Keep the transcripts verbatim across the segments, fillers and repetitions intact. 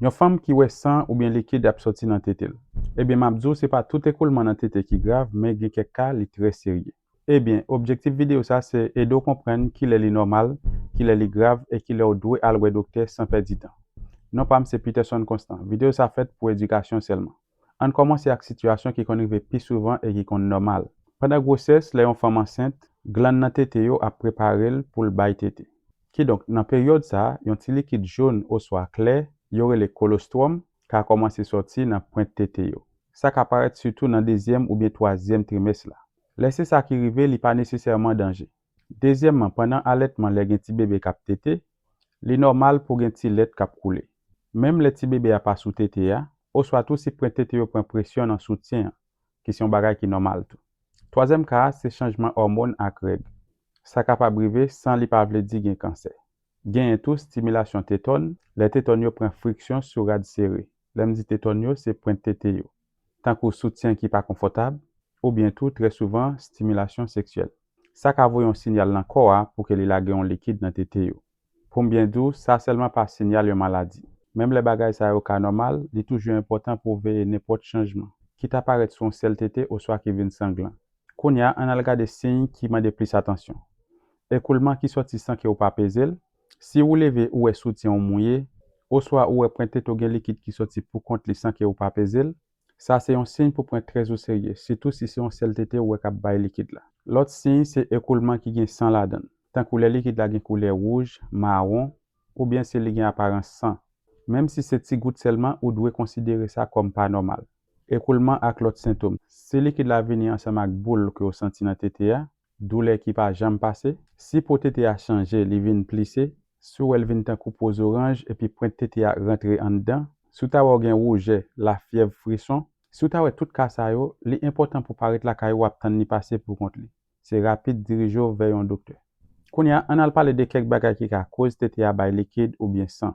Yon fanm ki wè san oubyen likid ap sòti nan tete l. Ebyen, m ap di w, se pa tout ekoulman nan tete ki grav, men gen kèk ka, li trè serye. Ebyen, objektif videyo sa se ede w konprann kilè li nòmal, kilè li grav e kilè w dwe al wè doktè san pèdi tan. Non pa m se Peterson Constant. Videyo sa fèt pou edikasyon sèlman. Ann kòmanse ak sitiyasyon ki konn rive pi souvan e ki konn nòmal. Pandan gwosès, lè yon fanm ansent, glann nan tete yo ap prepare l pou l bay tete. Kidonk, nan peryòd sa a, yon ti likid jòn oswa klè, yo rele kolostwòm, ka kòmanse sòti nan pwent tete yo. Sa ka parèt sitou nan dezyèm oubyen twazyèm trimès la. Lè se sa ki rive, li pa nesesèman danje. Dezyèmman, pandan alètman, lè gen ti bebe k ap tete, li nòmal pou gen ti lèt k ap koule. Menm lè ti bebe a pa sou tete a, oswa tou si pwent tete yo pran presyon nan soutyen an, ki se yon bagay ki nòmal tou. Twazyèm ka a, se chanjman òmòn ak règ. Sa kapab rive san li pa vle di gen kansè. Genyen tou stimilasyon tetòn, lè tetòn yo pran friksyon sou rad sere. Lè m di tetòn yo, se pwent tete yo. Tankou soutyen ki pa konfòtab, oubyen tou, trè souvan, stimilasyon seksyèl. Sa ka voye yon siyal nan kò a pou ke li lage yon likid nan tete yo. Pou m byen di w, sa sèlman pa siyal yon maladi. Menm lè bagay sa yo ka nòmal, li toujou enpòtan pou w veye nenpòt chanjman, kit aparèt sou yon sèl tete oswa ki vin sanglan. Kounye a, ann al gade siy ki mande plis atansyon. Ekoulman ki sòti san ke w pa peze l. Si ou leve, ou wè soutyen w mouye, oswa ou wè pwent tete w gen likid ki sòti poukont li san ke w pa peze l, sa se yon siy pou pran trè o serye, sitou si se yon sèl tete ou wè k ap bay likid la. Lòt siy se ekoulman ki gen san ladan l, tankou lè likid la gen koulè wouj, mawon, oubyen si li gen aparans san. Menm si se ti gout sèlman, ou dwe konsidere sa kòm pa nòmal. Ekoulman ak lòt sentòm. Si likid la vini ansanm ak boul ke w santi nan tete a, doulè ki pa janm pase, si po tete a chanje, li vin plise, si w wè l vin tankou po zoranj epi pwent tete a rantre anndan, si w ta wè w gen woujè, lafyèv, frison, si w ta wè tout ka sa yo, li enpòtan pou w pa ret lakay ou ap tann li pase poukont li. Se rapid dirije w vè yon doktè. Kounye a, ann al pale de kèk bagay ki ka koz tete a bay likid oubyen san.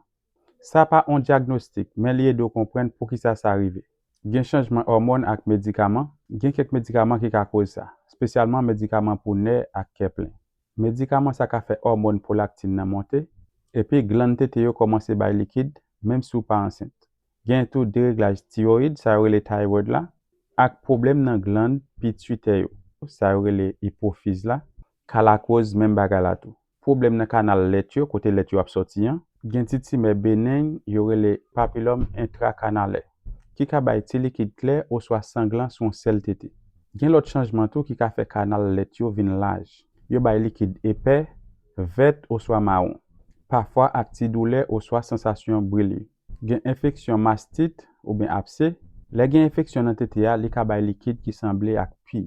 Sa pa yon dyagnostik, men li ede w konprann poukisa sa rive. Gen chanjman òmòn ak medikaman. Gen kèk medikaman ki ka koz sa, espesyalman medikaman pou nè ak kè plen. Medikaman sa ka fè òmòn pwolaktin nan monte, epi glann tete yo kòmanse bay likid, menm si w pa ansent. Gen tou dereglaj tiwoyid, sa yo rele thyroid la, ak pwoblèm nan glann pititè yo, sa yo rele ipofiz la, ka lakoz menm bagay la tou. Pwoblèm nan kanal lèt yo, kote lèt yo ap sòti an, gen ti timè beneng yo rele papilòm entrakanalè, ki ka bay ti likid klè oswa sanglan sou yon sèl tete. Gen lòt chanjman tou ki ka fè kanal lèt yo vin laj. Yo bay likid epè, vèt oswa mawon, pafwa ak ti doulè oswa sansasyon brile. Gen enfeksyon mastit oubyen abse. Lè gen enfeksyon nan tete a, li ka bay likid ki sanble ak pi,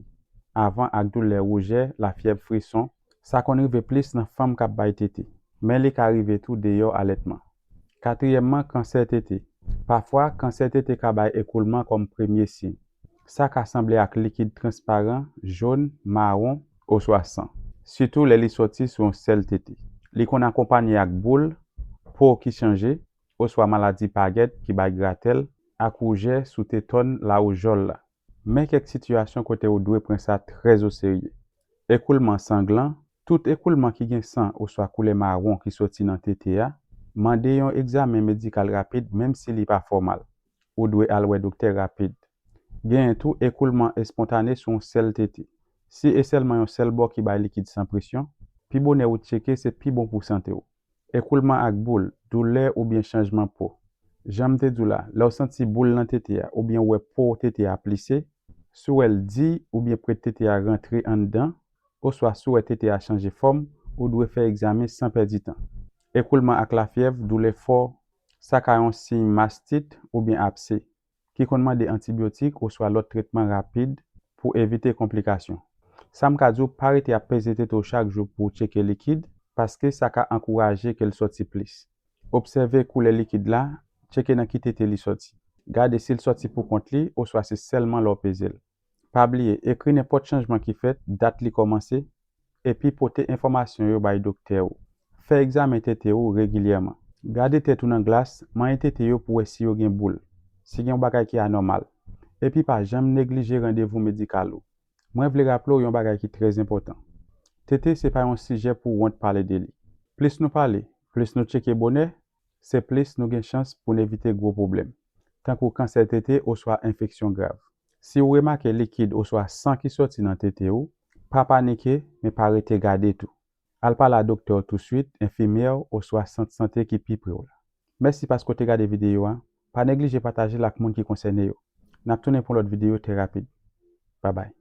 avan ak doulè woujè, lafyèv, frison. Sa konn rive plis nan fanm k ap bay tete, men li ka rive tou deyò alètman. Katriyèmman, kansè tete. Pafwa, kansè tete ka bay ekoulman kòm premye siy. Sa ka sanble ak likid transparan, jòn, mawon, oswa san, sitou lè li sòti sou yon sèl tete. Li konn akonpanye ak boul, po ki chanje, oswa maladi pagèt ki bay gratèl, ak woujè sou tetòn lawouj jòn la. Men kèk sitiyasyon kote ou dwe pran sa trè o serye. Ekoulman sanglan. Tout ekoulman ki gen san oswa koulè mawon ki sòti nan tete a, mande yon egzamen medikal rapid menm si li pa fòmal. Ou dwe al wè doktè rapid. Genyen tou ekoulman espontane sou yon sèl tete. Si e sèlman yon sèl bò ki bay likid san presyon, pi bonè ou tcheke se pi bon pou sante w. Ekoulman ak boul, doulè oubyen chanjman po. Jan m te di w la, lè w santi boul nan tete a oubyen w wè po tete a plise, si w wè l di oubyen pwent tete a rantre anndan, oswa si w wè tete a chanje fòm, ou dwe fè egzamen san pèdi tan. Ekoulman ak lafyèv, doulè fò, sa ka yon siy mastit oubyen abse, ki konn mande antibyotik oswa lòt tretman rapid pou evite konplikasyon. Sa m ka di w, pa rete ap peze tete w chak jou pou w tcheke likid, paske sa ka ankouraje ke l sòti plis. Obsève koulè likid la, tcheke nan ki tete li sòti. Gade si l sòti poukont li oswa se sèlman lè w peze l. Pa bliye, ekri nenpòt chanjman ki fèt, dat li kòmanse, epi pote enfòmasyon yo bay doktè ou. Fè egzamen tete ou regilyèman. Gade tèt ou nan glas, manyen tete yo pou w wè si yo gen boul, si gen yon bagay ki anòmal. Epi pa janm neglije randevou medikal ou. Mwen vle raple w yon bagay ki trè enpòtan. Tete se pa yon sijè pou w wont pale de li. Plis nou pale, plis nou tcheke bonè, se plis nou gen chans pou n evite gwo pwoblèm, tankou kansè tete oswa enfeksyon grav. Si w remake likid oswa san ki soti nan tete w, pa panike, men pa rete gade tou. Al pale a doktè w touswit, enfimyè w oswa sant sante ki pi pre w la. Mèsi paske w te gade videyo a. Pa neglije pataje l ak moun ki konsène yo. N ap tounen pou yon lòt videyo trè rapid. Babay.